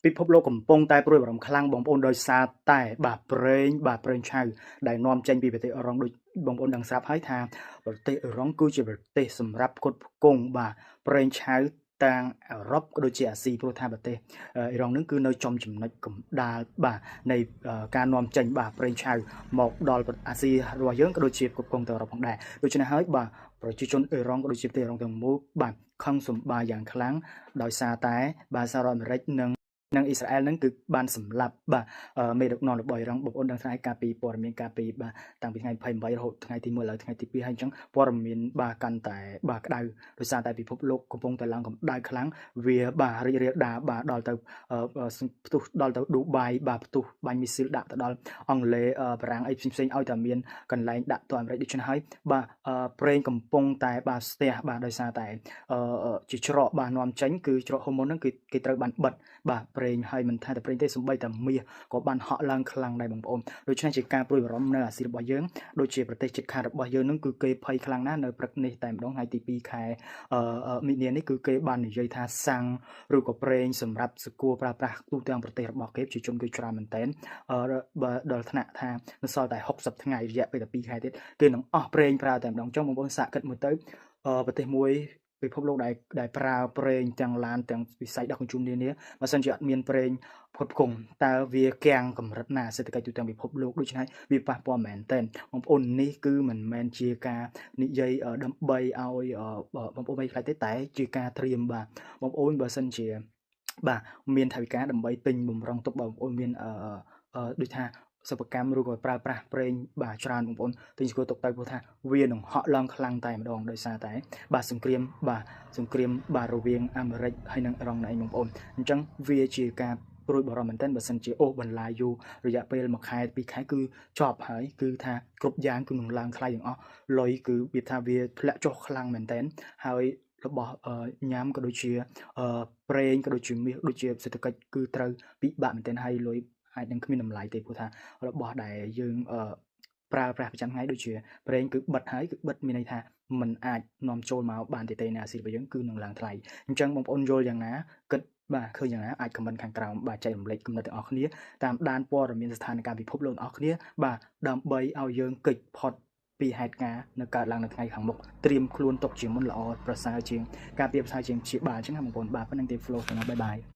ពិភពលោកកំពុងតែព្រួយបារម្ភខ្លាំងបងប្អូនដោយសារតែបាទប្រេងបាទប្រេងឆៅដែលនាំចេញពីប្រទេសអឺរ៉ុងដូចបងប្អូនដឹងស្រាប់ហើយថាប្រទេសអឺរ៉ុងគឺជាប្រទេសសម្រាប់ផ្គត់ផ្គង់បាទប្រេងឆៅទាំងអឺរ៉ុបក៏ដូចជាអាស៊ីព្រោះថាប្រទេសអ៊ីរ៉ង់នឹងគឺនៅចំចំណុចកណ្ដាលបាទនៃការនាំចេញបាទប្រេងឆៅមកដល់អាស៊ីរបស់យើងក៏ដូចជាផ្គត់ផ្គង់ទៅអឺរ៉ុបផងដែរដូច្នេះហើយបាទប្រជាជនអ៊ីរ៉ង់ក៏ដូចជាប្រទេសអ៊ីរ៉ង់ទាំងមូលបាទខឹងសម្បាយ៉ាងខ្លាំងដោយសារតែបាទសហរដ្ឋអាមេរិកនិងអ៊ីស្រាអែលនឹងគឺបានសម្លាប់បាទមេដឹកនាំរបស់អ៊ីរ៉ង់បងប្អូនដឹងស្រាប់កាលពីព័ត៌មានកាលពីបាទតាំងពីថ្ងៃ28រហូតថ្ងៃទី1ឥឡូវថ្ងៃទី2ហើយអញ្ចឹងព័ត៌មានបាទកាន់តែបាទក្តៅដោយសារតែពិភពលោកកំពុងតែឡើងកម្ដៅខ្លាំងវាបាទរីករាលដាលបាទដល់ទៅផ្ទុះដល់ទៅឌូបៃបាទផ្ទុះបាញ់មីស៊ីលដាក់ទៅដល់អង់គ្លេសបារាំងអីផ្សេងៗឲ្យតែមានកន្លែងដាក់ទៅអាមេរិកដូច្នេះហើយបាទប្រេងកំពុងតែបាទស្ទះបាទដោយសារតែជាច្រកបាទនាំចេញគឺច្រកហូម៉ូនហ្នឹងគឺគេត្រូវបានបិទបាទប្រេងហើយមិនថាតែប្រេងទេសូម្បីតែមាសក៏បានហក់ឡើងខ្លាំងដែរបងប្អូនដូច្នេះជាការព្រួយបារម្ភនៅអាស៊ីរបស់យើងដូចជាប្រទេសជិតខាងរបស់យើងនឹងគឺគេភ័យខ្លាំងណាស់នៅព្រឹកនេះតែម្ដងថ្ងៃទី2ខែមីនានេះគឺគេបាននិយាយថាសាំងឬក៏ប្រេងសម្រាប់សកួរប្រើប្រាស់ទូទាំងប្រទេសរបស់គេប្រជាជនគឺច្រើនមែនទែនបើដល់ថ្នាក់ថានៅសល់តែ60ថ្ងៃរយៈពេលតែ2ខែទៀតគេនឹងអស់ប្រេងប្រើតែម្ដងចុងបងប្អូនសាកគិតមើលទៅប្រទេសមួយពិភពលោកដែលប្រើប្រេងទាំងឡានទាំងវិស័យដឹកជញ្ជូននានាបើសិនជាអត់មានប្រេងផ្គត់ផ្គង់តើវាគាំងកម្រិតណាសេដ្ឋកិច្ចទូទាំងពិភពលោកដូច្នេះវាប៉ះពាល់មែនទែនបងប្អូននេះគឺមិនមែនជាការនិយាយដើម្បីឲ្យបងប្អូនមិនខ្លាចទេតែជាការត្រៀមបាទបងប្អូនបើសិនជាបាទមានថវិកាដើម្បីទិញបំរុងទុកបងប្អូនមានដូចថាសិប្បកម្មឬក៏ប្រើប្រាស់ប្រេងបាទច្រើនបងប្អូនទិញស្គាល់ទុកទៅព្រោះថាវានឹងហក់ឡើងខ្លាំងតែម្ដងដោយសារតែបាទសង្គ្រាមបាទសង្គ្រាមបាទរវាងអាមេរិកហើយនិងអ៊ីរ៉ង់ណែបងប្អូនអញ្ចឹងវាជាការព្រួយបារម្ភមែនទែនបើសិនជាអូសបន្លាយយូររយៈពេល1ខែ2ខែគឺជាប់ហើយគឺថាគ្រប់យ៉ាងគឺនឹងឡើងថ្លៃទាំងអស់លុយគឺវាថាវាធ្លាក់ចុះខ្លាំងមែនទែនហើយរបស់ញ៉ាំក៏ដូចជាប្រេងក៏ដូចជាមាសដូចជាសេដ្ឋកិច្ចគឺត្រូវពិបាកមែនទែនហើយលុយអាចនឹងគ្មានតម្លៃទេព្រោះថារបស់ដែលយើងប្រើប្រាស់ប្រចាំថ្ងៃដូចជាប្រេងគឺបិទហើយគឺបិទមានន័យថាมันអាចនាំចូលមកបានទេនៅអាស៊ីរបស់យើងគឺនឹងឡើងថ្លៃអញ្ចឹងបងប្អូនយល់យ៉ាងណាគិតបាទឃើញយ៉ាងណាអាចខមមិនខាងក្រោមបាទចែករំលែកគំនិតទាំងអស់គ្នាតាមដានព័ត៌មានស្ថានភាពពិភពលោកទាំងអស់គ្នាបាទដើម្បីឲ្យយើងគេចផុតពីហេតុការណ៍នៅកើតឡើងនៅថ្ងៃខាងមុខត្រៀមខ្លួនទុកជាមុនល្អប្រសើរជាងការពារប្រសើរជាងព្យាបាលអញ្ចឹងណាបងប្អូនបាទប៉ុណ្្នឹងទេ flow ទៅណាបាយបាយ។